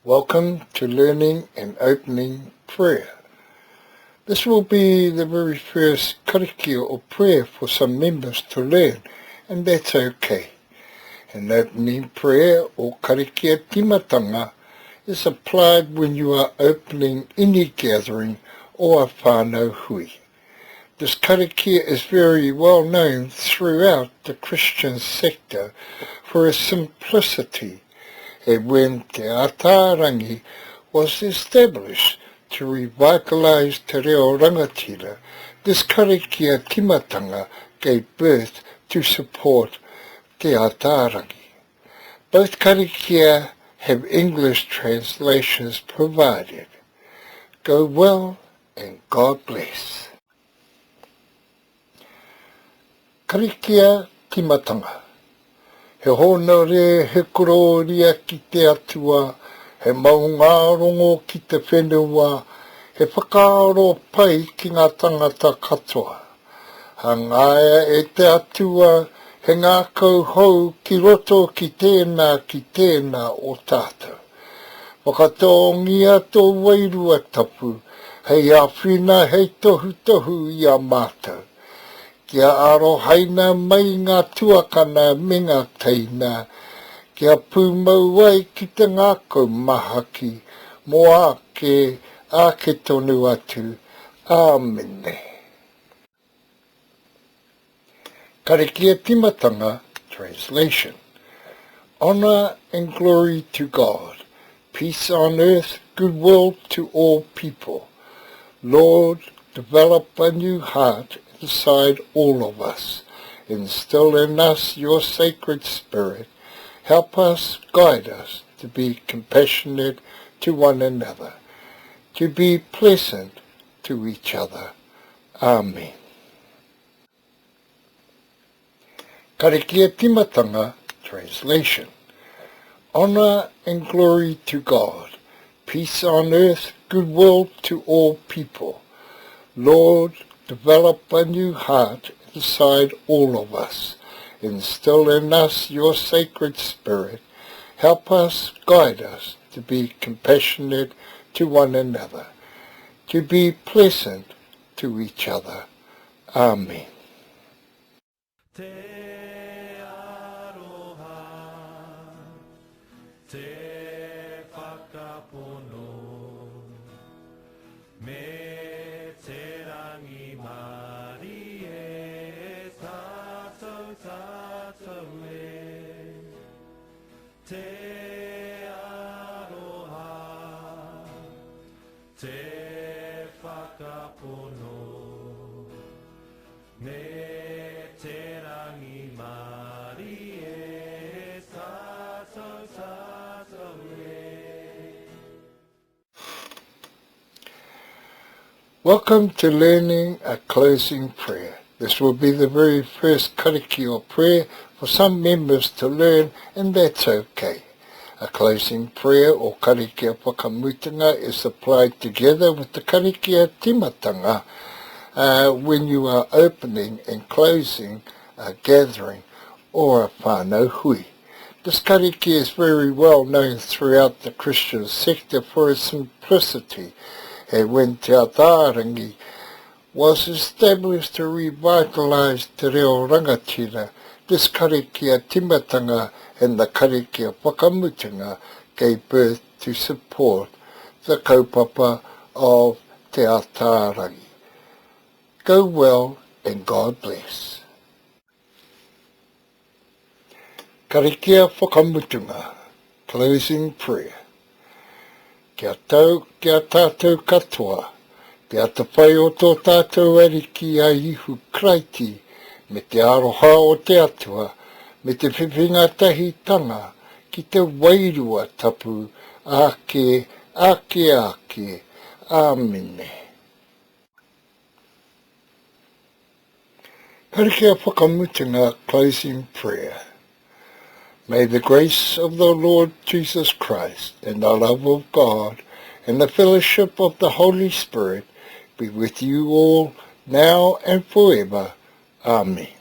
Welcome to Learning and Opening Prayer. This will be the very first karakia or prayer for some members to learn, and that's okay. An opening prayer or karakia timatanga is applied when you are opening any gathering or a whānau hui. This karakia is very well known throughout the Christian sector for its simplicity and when Te Ataarangi was established to revitalise te reo rangatira, this karakia timatanga gave birth to support Te Ataarangi. Both karakia have English translations provided. Go well and God bless. Karikia Timatanga He hōnore, he korōria ki te Atua, he maungārongo ki te whenua, he whakaaro pai ki ngā tangata katoa. Hangaia e te Atua he ngākau hou ki roto ki tēnā ki tēnā o tātou. Whakatōngia tō Wairua Tapu hei āwhina, hei tohutohu i a mātou. Kia arohaina mai ngā tuakana me ngā teina, kia pūmau ai ki te ngākau mahaki mō āke, āke tonu atu. Āmine. Karakia timatanga Translation Honor and glory to God, peace on earth, goodwill to all people. Lord, develop a new heart inside all of us. Instill in us your sacred spirit. Help us, guide us to be compassionate to one another, to be pleasant to each other. Amen. Karakia timatanga Translation Honor and glory to God, peace on earth, goodwill to all people. Lord, develop a new heart inside all of us. Instill in us your sacred spirit. Help us, guide us to be compassionate to one another, to be pleasant to each other. Amen. Te aroha, te whakapono, me te rangimarie tātou tātou e. Te aroha, te whakapono, me te rangimarie tātou tātou e. Welcome to learning a closing prayer. This will be the very first karakia or prayer for some members to learn and that's okay. A closing prayer or karakia whakamutunga is applied together with the karakia timatanga uh, when you are opening and closing a gathering or a whānau hui. This karakia is very well known throughout the Christian sector for its simplicity, and when Te Ataarangi was established to revitalise te reo rangatira, this karakia timatanga and the karakia whakamutunga gave birth to support the kaupapa of Te Ataarangi. Go well and God bless. Karakia whakamutunga, Closing prayer. Kia tau ki a tātou katoa, te atawhai o tō tātou Ariki a Ihu Karaiti, me te aroha o te Atua, me te whiwhinga tahitanga ki te Wairua Tapu, āke, āke, āke. Āmine. Karakia whakamutunga Closing prayer. May the grace of the Lord Jesus Christ and the love of God and the fellowship of the Holy Spirit be with you all now and forever. Amen.